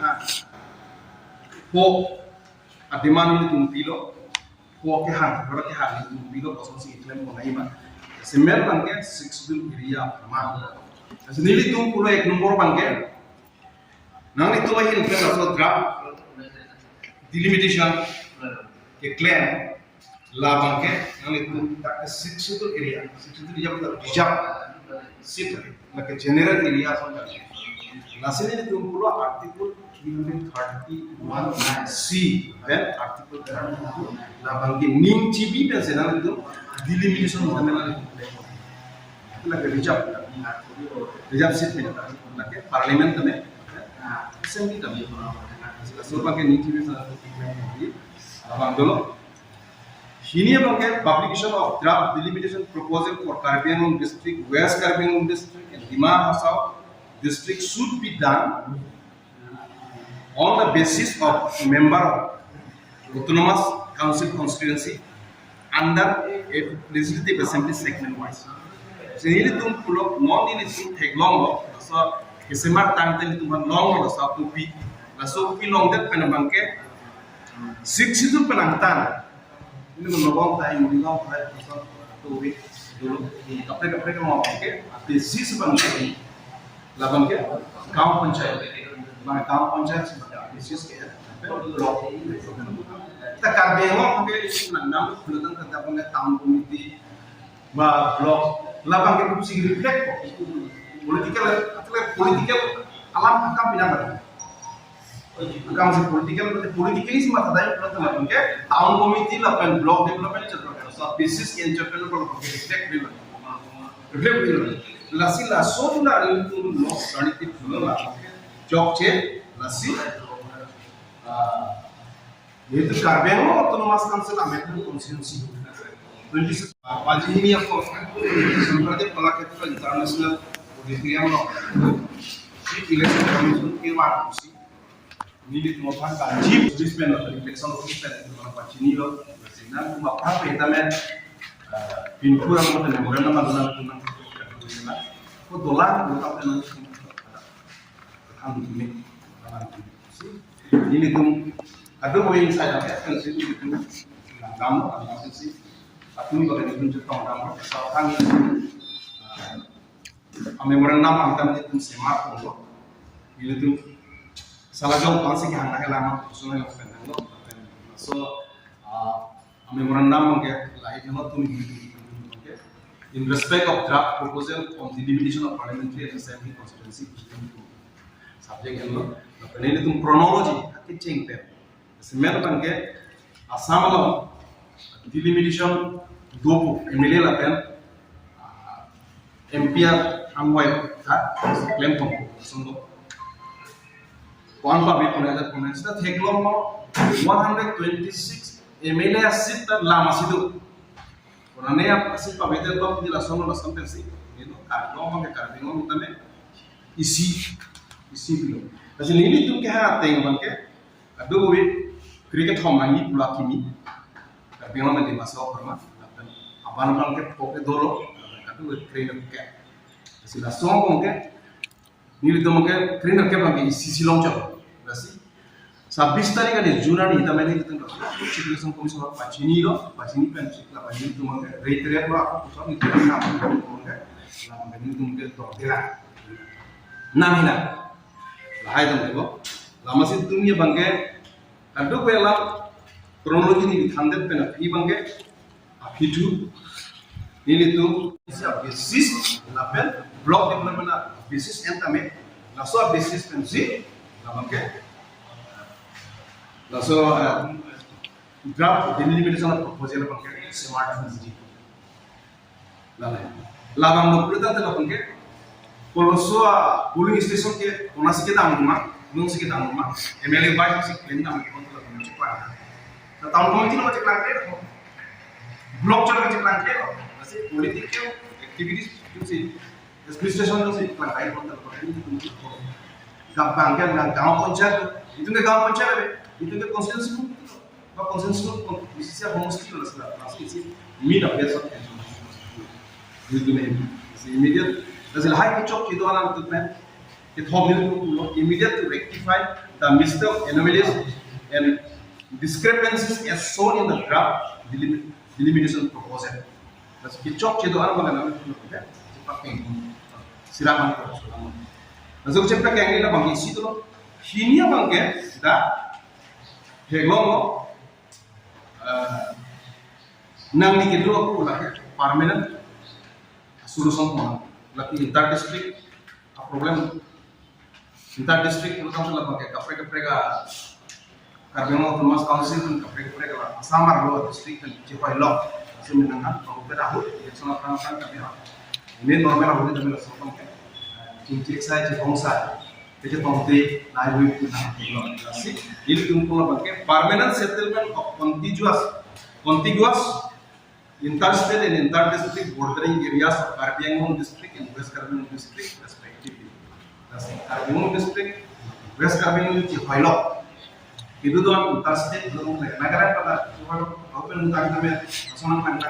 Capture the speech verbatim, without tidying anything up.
Ha. Po ademand nelitum pilo. Po kehang, ora kehang nelitum pilo, kosonsi keklem pon nangji ma. Semer abangke Sixth Schedule area ma. Lasi nelitum pulo ek nombor abangke, nanglitum ahin pen laso draft delimitation keklem, labangke nanglitum dak Sixth Schedule area, Sixth Schedule area pen reserve seat, lake general area ason dak. Lasi nelitum pulo Article three hundred thirty-one C, then Article thirty-two, labangke ning chibi pensi nanglitum delimitation pen nanglitum, lake reserve, reserve seat pen, lake Parliament tame, Assembly tame. Laso abangke ning chibi pensi nanglitum, labang dolo. Hini abangke publication of draft delimitation proposal for Karbi Anglong district, West Karbi Anglong district and Dima Hasao district should be done on the basis of member of Autonomous Council constituency under a legislative assembly segment wise. So nelitum pulo, non nelitum theklonglo, laso kesemar tangte nelitum longlo, laso kopi, laso kopi longdet pen abangke Sixth Schedule pen angtan, ini nobong tai, nobong tai, laso to wit dulu, kaprek kaprek abangke, basis abangke, labangke, Gaon Panchayat, abang Gaon Panchayat, basis ke, block. Kita Karbi Anglong ke, nang nang, belum tentu abangke town committee, ba block, labangke kusi reflect ko. Political, atau political alam akam pinang. Akam si political, politically si mata dai, pulo tanggal ke town committee lapen block development chapter, so basis ke chapter ko reflect dilo. Reflect dilo. Lasi laso tu na rin tu lo, rani ti tu lo la. Chokche, lasi, ah, yaitu Karbi Anglong Autonomous Council Amendment Constituency twenty six, ah, pajini ako, seperti pala kita international auditorium lo. Di election commission ke wan si. Nelitum aphan ka chief dispen lo, election office pen, itu mana pajini lo. Sina kuma apa kita men, ah, pinpur ang memorandum ang dolan, dolan, dolan. Ko dolan, dolan, dolan. Kan ini, dolan. Nelitum, aduh, wing saya dah, kan sih, nelitum, dalam, dalam sih, tapi ini bagaimana nelitum cetong dalam, soal kan, ah, memorandum angtan nelitum semak dolo. Nelitum salah jawab pangsi ke hang na lama, personal yang penting lo. So, ah, memorandum ke lahai lo tu nelitum ke. In respect of draft proposal on delimitation of parliamentary and assembly constituency, subject yang lo. Lapen nelitum chronology, hake cheng pen. Semer abangke Assam along delimitation dopo M L A lapen, ah, M P akhangvai ta klem pon sungguh. Kwan pa be pon ada pon sita theklonglo one hundred twenty-six M L A seat ta lam isi do. Konane ap aseat pavedet lo pini lason lo lason pensi. Nino Karbi Anglong ke Karbi Anglong tame isi, isi bilo. Lasi nelitum ke ha ateng abangke, aduh, wi, kri kethom nangji pu la kimi. Karbi Anglong mandi masa perma. Aban abangke pok ke dolo. Aduh, wi, kri ke. Lasi laso abangke, nelitum ke kri ke abangke isi isi longchot. Lasi sabis tarik adi June adi hita meni nelitum Chief Election Commission pajini lo, pajini pen chik la pajini tum ke reiterate lo, aku pusat nelitum nam ke, la nelitum ke to dela. Nam hina. Lahai dong ke bo. Lama si tum ye abangke, kadokave alam chronology neli thandet pen aphi abangke, aphi thu, nelitum isi basis lapen block development basis en tame, laso basis pensi, labangke, laso, eh, draft delimitation proposal abangke, smart N G D. Lale. Labang lo pura tangte labangke. Koloso a polling station ke, konatsi kedam ma, nungsi kedam ma, M L A vice si klem dam ke kontra dam cheklang. Na town committee lo cheklang ke, block cheklang cheklang ke, lasi political activities si administration si klem kai kontra dam. Gaon Panchayat, Gaon Panchayat, itu ke Gaon Panchayat, itu ke constituency. Ba consensus ko, isi sia homosti lo sila, lasi isi meet up ya sa. Itu nih, si immediate, lasi lahai kechok kedo alam tu pen, kethom nelitum pulo, immediate to rectify, the mistake, anomalies and discrepancies as shown in the draft delim- delimitation proposal. Lasi kechokche do-an abang ke nangtum chepakeng, sirang ko sulang. Lasi chepakeng ni labang ke isi dolo. Hini abang ke dak theklonglo, eh, nangli kedo ako lake permanent solution ko, lake inter district problem, inter district problem labang ke kaprek kaprek a Karbi Anglong Autonomous Council pen kaprek kaprek a Assam arlo district pen chehoilok. Lasi menang kan, kalau kita ahut, election akan akan kami ha. Ini normal ahut ini kami langsung kan. Cingcik saya, cibong saya. Kecil tongti, naik wip, nang, lasi. Ilitum pulo abang ke permanent settlement of contiguous, contiguous interstate and inter-district bordering areas of Karbi Anglong district and West Karbi Anglong district respectively. Lasi Karbi Anglong district, West Karbi Anglong chehoilok. Itu doang interstate, doang Nagaland pada chehoilok, open untuk kami, langsung nang